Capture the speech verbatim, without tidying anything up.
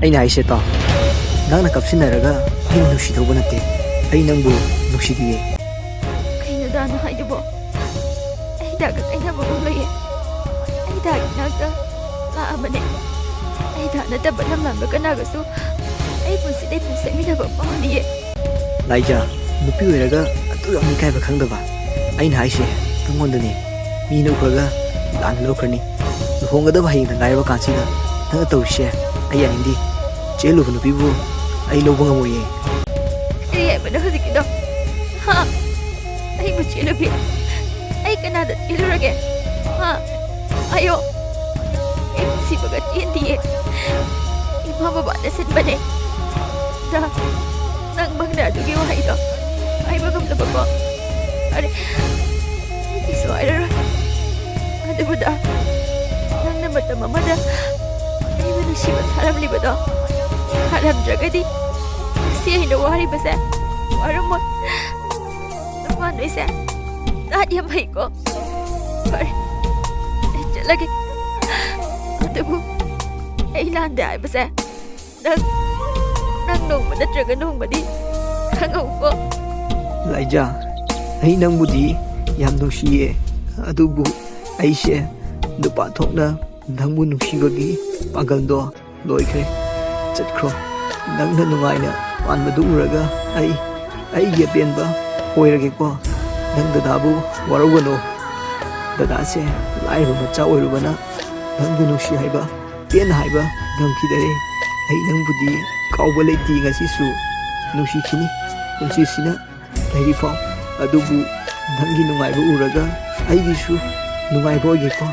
ꯑꯩꯅ ꯍꯥꯏꯁꯦ ꯇꯥꯎ, ꯅꯪꯅ ꯀꯞꯁꯤꯟꯅꯔꯒ ꯑꯩꯅ ꯅꯨꯡꯁꯤꯗꯧꯕ ꯅꯠꯇꯦ꯫ ꯑꯩ ꯅꯪꯕꯨ ꯅꯨꯡꯁꯤꯗꯤꯌꯦ꯫ ꯀꯩꯅꯣ ꯗꯥꯅ ꯍꯥꯏꯗꯨꯕꯣ? ꯑꯩ ꯗꯥꯒ ꯀꯥꯏꯅꯕ ꯉꯝꯂꯣꯏꯌꯦ꯫ ꯑꯩ ꯗꯥꯒꯤ ꯅꯥꯛꯇ ꯂꯥꯛꯑꯕꯅꯦ꯫ ꯑꯩ ꯗꯥ ꯅꯠꯇꯕ ꯂꯝꯂꯥꯟꯕ ꯀꯅꯥꯒꯁꯨ ꯑꯩ ꯄꯨꯟꯁꯤꯗ ꯄꯨꯟꯁꯤꯟꯃꯤꯟꯅꯕ ꯄꯥꯝꯗꯤꯌꯦ꯫ ꯂꯥꯏꯖꯥ, ꯅꯨꯄꯤ ꯑꯣꯏꯔꯒ ꯑꯗꯨ ꯌꯥꯝ ꯏꯀꯥꯏꯕ ꯈꯪꯗꯕ꯫ ꯑꯩꯅ ꯍꯥꯏꯁꯦ ꯅꯪꯉꯣꯟꯗꯅꯦ꯫ ꯃꯤꯅ ꯎꯈ꯭ꯔꯒ ꯂꯥꯟꯅ ꯂꯧꯈ꯭ꯔꯅꯤ꯫ ꯂꯨꯍꯣꯡꯒꯗꯕ ꯍꯌꯦꯡꯗ ꯉꯥꯏꯔꯕ ꯀꯥꯟꯁꯤꯗ ꯅꯪꯅ ꯇꯧꯔꯤꯁꯦ ꯑꯩ ꯌꯥꯅꯤꯡꯗꯦ꯫ ꯆꯦꯜꯂꯨꯕ ꯅꯨꯄꯤꯕꯨ ꯑꯩ ꯂꯧꯕ ꯉꯝꯃꯣꯏꯌꯦ꯫ ꯀꯔꯤ ꯍꯥꯏꯕꯅꯣ ꯍꯧꯖꯤꯛꯀꯤꯗꯣ? ꯍꯥ? ꯑꯩꯕꯨ ꯆꯦꯜꯂꯨꯒꯦ? ꯑꯩ ꯀꯅꯥꯗ ꯆꯦꯜꯂꯨꯔꯒꯦ? ꯍꯥ? ꯑꯌꯣ, ꯑꯩ ꯅꯨꯡꯁꯤꯕꯒ ꯆꯦꯟꯗꯤꯌꯦ꯫ ꯏꯃꯥ ꯕꯕꯥꯅ ꯁꯤꯟꯕꯅꯦ꯫ ꯗꯥ, ꯅꯪ ꯃꯪꯅ ꯑꯗꯨꯒꯤ ꯋꯥꯍꯩꯗꯣ ꯍꯥꯏꯕ ꯉꯝꯗꯕꯀꯣ꯫ ꯐꯔꯦ, ꯑꯩ ꯀꯩꯁꯨ ꯍꯥꯏꯔꯔꯣꯏ꯫ ꯑꯗꯨꯕꯨ ꯗꯥ, ꯅꯪꯅ ꯃꯇꯝ ꯑꯃꯗ ꯑꯩꯕꯨ ꯅꯨꯡꯁꯤꯕ ꯁꯥꯔꯝꯂꯤꯕꯗꯣ ꯁꯥꯔꯝꯗ꯭ꯔꯒꯗꯤ ꯉꯁꯤ ꯑꯩꯅ ꯋꯥꯔꯤꯕꯁꯦ ꯋꯥꯔꯝꯃꯣꯏ꯫ ꯅꯨꯄꯥ ꯅꯣꯏꯁꯦ ꯅꯥꯠ ꯌꯥꯝ ꯐꯩꯀꯣ꯫ ꯐꯔꯦ, ꯑꯩ ꯆꯠꯂꯒꯦ꯫ ꯑꯗꯨꯕꯨ ꯑꯩ ꯂꯥꯟꯗꯦ ꯍꯥꯏꯕꯁꯦ ꯅꯪ, ꯅꯪ ꯅꯣꯡꯃ ꯅꯠꯇ꯭ꯔꯒ ꯅꯣꯡꯃꯗꯤ ꯈꯪꯍꯧꯀꯣ꯫ ꯂꯥꯏꯖꯥ, ꯑꯩ ꯅꯪꯕꯨꯗꯤ ꯌꯥꯝ ꯅꯨꯡꯁꯤꯌꯦ, ꯑꯗꯨꯕꯨ ꯑꯩꯁꯦ ꯅꯨꯄꯥ ꯊꯣꯛꯅ ꯅꯪꯕꯨ ꯅꯨꯡꯁꯤꯕꯒꯤ ꯄꯥꯡꯒꯜꯗꯣ ꯂꯣꯏꯈ꯭ꯔꯦ꯫ ꯆꯠꯈ꯭ꯔꯣ꯫ ꯅꯪꯅ ꯅꯨꯡꯉꯥꯏꯅ ꯄꯥꯟꯕꯗꯨ ꯎꯔꯒ ꯑꯩ, ꯑꯩꯒꯤ ꯑꯄꯦꯟꯕ ꯑꯣꯏꯔꯒꯦꯀꯣ꯫ ꯅꯪ ꯗꯗꯥꯕꯨ ꯋꯥꯔꯧꯒꯅꯨ꯫ ꯗꯗꯥꯁꯦ ꯂꯥꯏꯔꯕ ꯃꯆꯥ ꯑꯣꯏꯔꯨꯕꯅ ꯅꯪꯕꯨ ꯅꯨꯡꯁꯤ ꯍꯥꯏꯕ, ꯄꯦꯟꯅ ꯍꯥꯏꯕ ꯉꯝꯈꯤꯗꯔꯦ꯫ ꯑꯩ ꯅꯪꯕꯨꯗꯤ ꯀꯥꯎꯕ ꯂꯩꯇꯦ, ꯉꯁꯤꯁꯨ ꯅꯨꯡꯁꯤꯈꯤꯅꯤ꯫ ꯄꯨꯟꯁꯤꯁꯤꯅ ꯂꯩꯔꯤꯐꯥꯎ꯫ ꯑꯗꯨꯕꯨ ꯅꯪꯒꯤ ꯅꯨꯡꯉꯥꯏꯕ ꯎꯔꯒ ꯑꯩꯒꯤꯁꯨ ꯅꯨꯡꯉꯥꯏꯕ ꯑꯣꯏꯒꯦꯀꯣ꯫